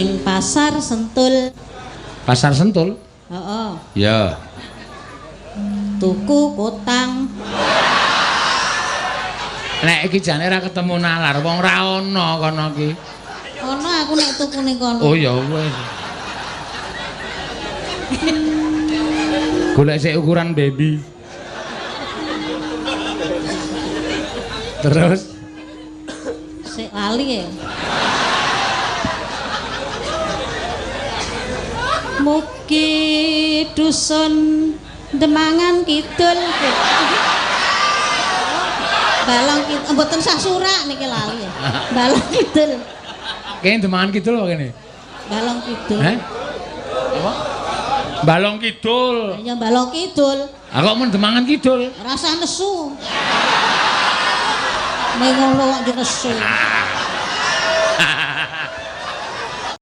Ing Pasar Sentul. Pasar Sentul? Heeh. Ya. Tuku kotang. Nek iki jane ora ketemu nalar, wong ora ana kono iki. Ana aku nek tuku ning kono. Oh ya wis. Golek sik ukuran baby. Terus sik lali ya. Mugi dusun Demangan Kidul. Balong Kidul mboten sah surak niki lali ya. Balong Kidul. Kene Demangan Kidul apa kene? Balong Kidul. Heh? Apa? Balong Kidul. Ya Balong Kidul. Ah kok mun Demangan Kidul? Rasa nesu. Ning ngono kok nesu.